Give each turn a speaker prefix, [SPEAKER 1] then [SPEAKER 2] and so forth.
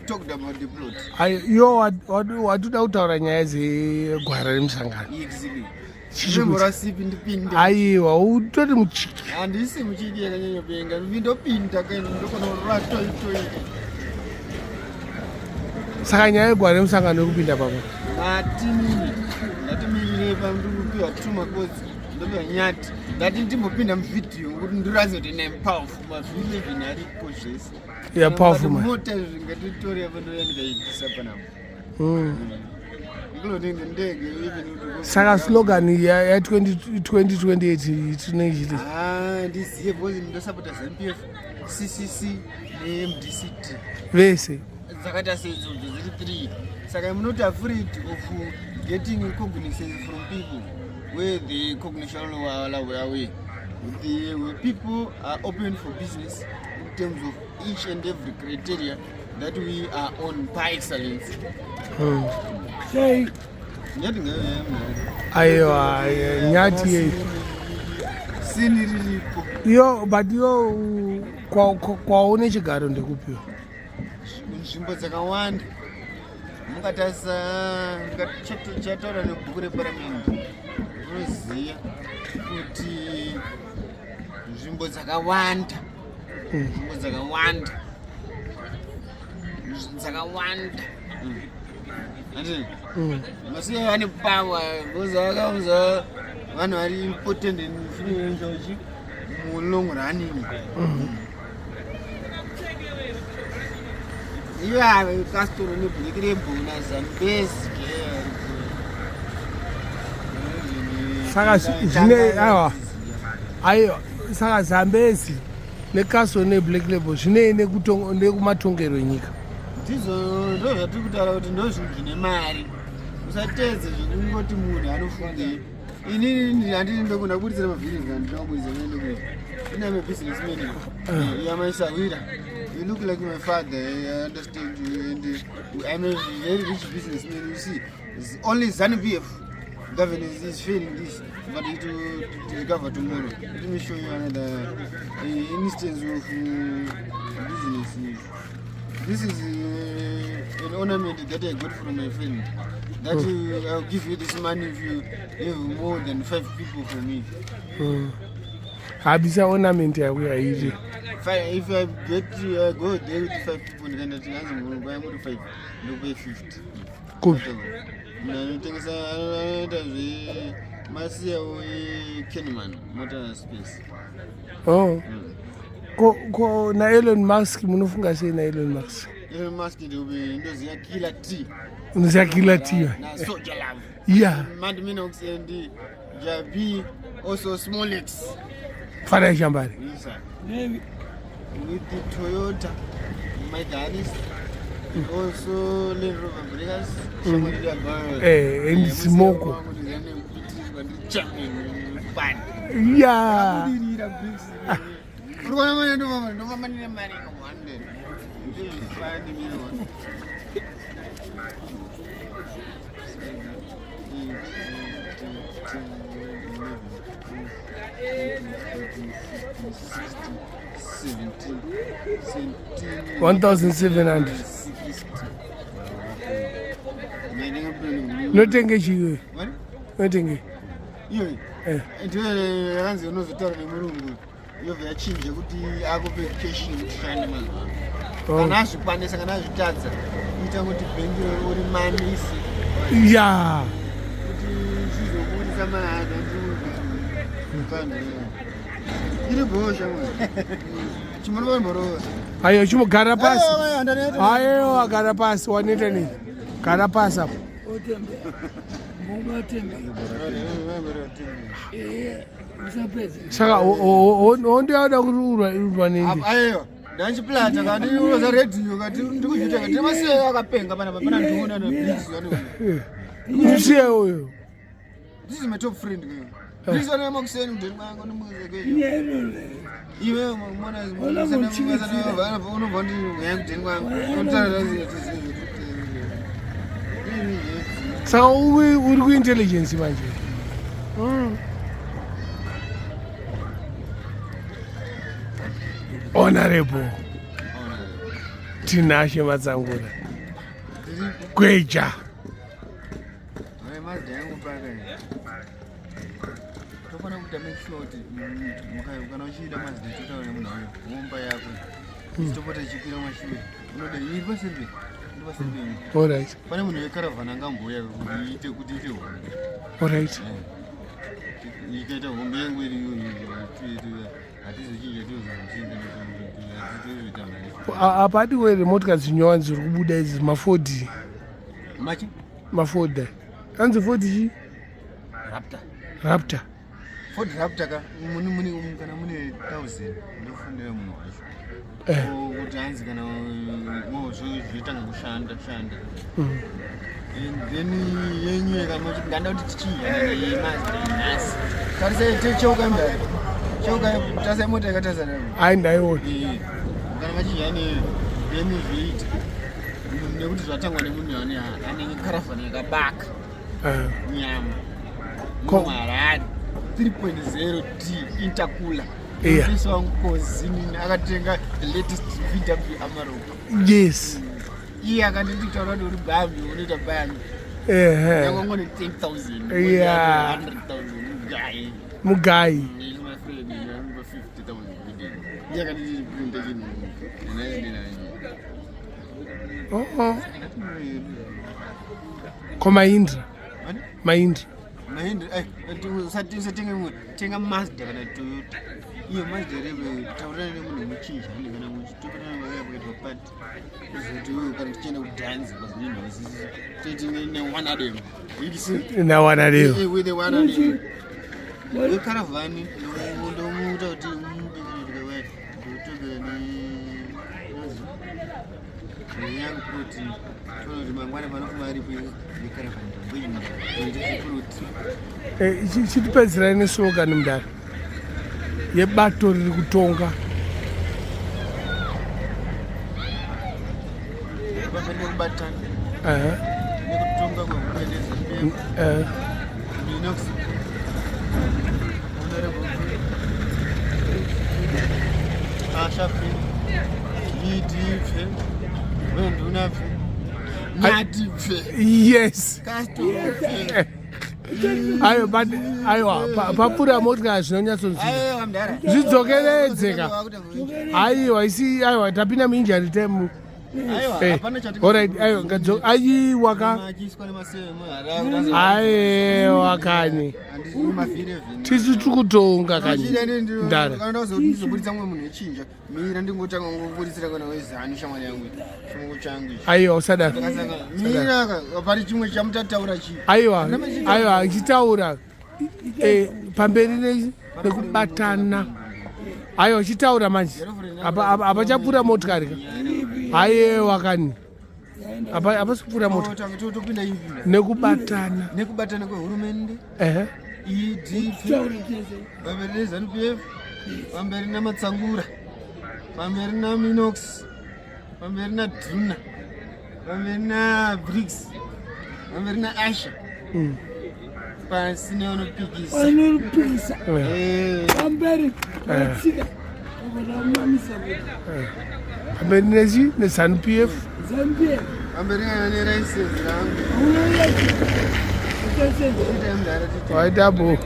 [SPEAKER 1] talked about the plot.
[SPEAKER 2] Ayo, iwo watoda kutaura nyaya dzegwara remusangano.
[SPEAKER 1] Exactly.
[SPEAKER 2] Chichi kuti-
[SPEAKER 1] Murasipi ndipinde.
[SPEAKER 2] Aiwa, utori muchiki.
[SPEAKER 1] Handisi muchiki yakanyanyopenga. Ndopinda kaini ndokonorora toi toi.
[SPEAKER 2] Saka nyaya yegwara remusangano yekupinda papa.
[SPEAKER 1] Ngatimire. Ngatimirire pandikupiwa tuma kozi. Ndopiwa nyati. Ndati ndimbopinda muvhidhiyo ngokuti ndiratidze kuti ndine powerful mavhiri even aripo zvese.
[SPEAKER 2] Yeah, powerful man.
[SPEAKER 1] Mota izvi ngatitore apa ndouya ndikaibvisa panapa. Including the ndege even kuti-
[SPEAKER 2] Saka slogan ya 2028 tinenge ichiti
[SPEAKER 1] Ah, ndizive because ndosapota ZANU PF, CCC neMDCT.
[SPEAKER 2] Vese.
[SPEAKER 1] Dzakaita seidzodzo dziri three. Saka I'm not afraid of getting cognizance from people where the cognition away. The people are open for business in terms of each and every criteria that we are on by excellence.
[SPEAKER 2] Sei?
[SPEAKER 1] Nyati ngaiuye.
[SPEAKER 2] Aiwa, nyati yei?
[SPEAKER 1] Sini riripo.
[SPEAKER 2] Iyo, but iyo kwaune chigaro ndekupiwa?
[SPEAKER 1] Nzvimbo dzakawanda. Mukatarisa, chataura nebhuku reparamende, unoziva kuti nzvimbo dzakawanda, nzvimbo dzakawanda dzakawanda, ati masiya ane power because akaunza vanhu vari important and influential chi mulong running. Ivave Castro neBlack Label naZambezi.
[SPEAKER 2] Saka zvine, aiwa, aiwa, saka Zambezi neCastle neBlack Label zvinei nekumatongero enyika?
[SPEAKER 1] Ndizvo ndo zvatiri kutaura kuti ndo zvinhu zvine mari. Usatedze zvekungoti munhu anofungei. Inini handini ndokunda kubuditsira mavhiri, ndinobudisa ndokuita. Ini am a businessman. You are my sawira. You look like my father. I understand you, and I'm a very rich businessman. You see, it's only ZANU PF governance is failing this, but it will to recover tomorrow. Let me show you another instance of business. This is an ornament that I got from my friend. That I'll give you this money if you have more than five people for me.
[SPEAKER 2] Habisa ornament yako yaiti.
[SPEAKER 1] Five, if I get go there with five people, ndikaenda tinganzi munhu muri five, ndokupe 50.
[SPEAKER 2] Kupi?
[SPEAKER 1] Munhu anotengesa, anoita zvemasiya eCanman Motor Space.
[SPEAKER 2] Oh. Ko naElon Musk, munofunga sei naElon Musk?
[SPEAKER 1] Elon Musk ndobe ndoziva Killer T.
[SPEAKER 2] Unoziva Killer T?
[SPEAKER 1] Na Soldier Love. Mad Minox and Jabi, also Smolex.
[SPEAKER 2] Fara Shambari.
[SPEAKER 1] Yes, sir. With the Toyota, Mike Harris, also Land Rover Breakers.
[SPEAKER 2] And Simoko. Yeah.
[SPEAKER 1] Uri kuona mane ndofamba ndine mari yakawanda. Ndozvifani mino.
[SPEAKER 2] 1700. Notenge chiwe? Notenge?
[SPEAKER 1] Iyoyi?
[SPEAKER 2] Eh.
[SPEAKER 1] Ndiyo yakanzi unozotaura nemurungu, yobva yachinja kuti akupe cash yekuti shande mazuva ano. Kana azvikwanisa, kana azvitadza, ita kuti bhengi urimanise kuti zvizoburisa mahada. Iri bhosha chimunomborosa.
[SPEAKER 2] Ayo, chimugara pasi. Ayo, gara pasi. Waneta nei? Gara pasi apo.
[SPEAKER 3] Otembe mungatembe, usapedza.
[SPEAKER 2] Saka hondiada kuti urwa nende.
[SPEAKER 1] Aiwa, ndanchiplata kandi unoza redhiyo kati ndikuzviita kati masiya akapenga panapa pana nduna nabhizi.
[SPEAKER 2] Musiye uyo.
[SPEAKER 1] This is my top friend. This one makuseni mudheni mwangu ndimuze. Iwe mwana unobva ndi kudheni kwangu.
[SPEAKER 2] Saka uri kuintelligence manje? Honorable. Tinashe Matsangura. Gweja.
[SPEAKER 1] Mazda yangu paka. Tofana kuita make sure kuti kana uchiida Mazda totaura nemunhu uyo womba yako. Topota ichikwira mashure. Unoda iri paseri iri paseri penyu.
[SPEAKER 2] All right.
[SPEAKER 1] Pane munhu wekaravhani angambouya kuti iite kuti iite hombe.
[SPEAKER 2] All right.
[SPEAKER 1] Ikaita hombe yangu iri hatizochinja tozochinja hatitozoita mari.
[SPEAKER 2] Apa adiwe here motikari dzinyowani dziri kubuda idzi mafodi.
[SPEAKER 1] Machi?
[SPEAKER 2] Mafodi. Anzi Ford chi?
[SPEAKER 1] Raptor.
[SPEAKER 2] Raptor.
[SPEAKER 1] Ford Raptor ka mune mune kana mune 1000 ndofundira munhu wacho.
[SPEAKER 2] Eh.
[SPEAKER 1] Kuti hanzi kana zvoitanga kushanda shanda. And then yenyu yekamuti ndanda kuti tichinjana neyemazda nhasi. Tarisai cheuka mberi. Cheuka tarisai mota yakatarisa.
[SPEAKER 2] Ai ndaiona.
[SPEAKER 1] Eh. Kana machinjana then zvoita. Nekuti zvatangwa nemunhu ane anenge karavhani yakabaka. Nyama. Muharare 3.0 D intercooler.
[SPEAKER 2] Yeah.
[SPEAKER 1] Mufisi wangu Kozini akatenga the latest VW Amarok.
[SPEAKER 2] Yes.
[SPEAKER 1] Iye akanditi taura kuti uri bambi unoita bambi.
[SPEAKER 2] Ehe.
[SPEAKER 1] Yakangone 10,000.
[SPEAKER 2] Yeah.
[SPEAKER 1] 100,000 mugayi.
[SPEAKER 2] Mugayi.
[SPEAKER 1] He's my friend, I remember 50,000. Iye akanditi printa chinhu. Ndinayo.
[SPEAKER 2] Oh, oh. Ko Mahindra. Mahindra.
[SPEAKER 1] Mahindra, eh, usatenge mwe, tenga Mazda kana Toyota. Iyo Mazda rebe taurana nemunhu muchinja hande kana muchitopatana vakaya pakaitwa party. Kuzoti uyu kana tichienda kudhanzi pazvinhu izvi totinge ne one adam. Ikisi
[SPEAKER 2] Nawana leo.
[SPEAKER 1] eh, with the one adam. Wekaravhani ndomuita kuti mupe kana tikawaya ndotobera ne yangu proti toona kuti mangwana panofuma aripo yekaravhani ndamboinda proti.
[SPEAKER 2] Eh, chitipedzera neslogan mudare yebato riri kutonga.
[SPEAKER 1] Pamberi nekubatana
[SPEAKER 2] Ehe.
[SPEAKER 1] nekutonga kwehurumende ZANU-PF,
[SPEAKER 2] Eh.
[SPEAKER 1] Minox, Honorable Asha Pfe, ED Pfe, Wenduna Pfe, Nyati Pfe,
[SPEAKER 2] Yes.
[SPEAKER 1] Castro Pfe.
[SPEAKER 2] Ayo but aiwa papfuura motikari zvinonyatsonzwika.
[SPEAKER 1] Aiwa mudhara.
[SPEAKER 2] Zvidzokeredzeka. Aiwa isi aiwa tapinda muinjury time.
[SPEAKER 1] Aiwa
[SPEAKER 2] Eh.
[SPEAKER 1] hapana chati.
[SPEAKER 2] Alright aiwa ngadzo aiwa ka.
[SPEAKER 1] Machiswa nemaseve muharare.
[SPEAKER 2] Aiwa kani.
[SPEAKER 1] Handisi mavhiri evhini.
[SPEAKER 2] Tisu tiri kutonga kani. Ndara.
[SPEAKER 1] Kana ndazobuditsa mumwe munhu wechinja mira ndingotanga ngobuditsira kana wezanu shamwari yangu chimungu changu ichi
[SPEAKER 2] Aiwa usadaro.
[SPEAKER 1] Ndakasanga, mira ka pari chimwe chamutataura chii
[SPEAKER 2] Aiwa aiwa ichitaura eh, pamberi nekubatana. Aiwa ichitaura manje. Apa apa apachapfuura motikari ka. Aiwa kani. Apa apasipfuura motikari
[SPEAKER 1] Totanga totopinda ipi
[SPEAKER 2] nekubatana.
[SPEAKER 1] nekubatana kwehurumende
[SPEAKER 2] Ehe.
[SPEAKER 1] ED
[SPEAKER 3] Taura tese.
[SPEAKER 1] pamberi neZANU PF pamberi namatsangura pamberi naminox pamberi nadhuna pamberi nabricks pamberi naasha pasi nevanopikisa
[SPEAKER 3] Vanopikisa.
[SPEAKER 2] Eh.
[SPEAKER 1] Eh,
[SPEAKER 3] Pamberi. Vatsika. Vakamamisa kuti.
[SPEAKER 2] Pamberi nechi neZANU PF.
[SPEAKER 3] Zambia.
[SPEAKER 1] pamberi kana neraisenzi rangu
[SPEAKER 3] Unouya. Uchasenza.
[SPEAKER 1] Ita mudhara tite.
[SPEAKER 2] Waita bo.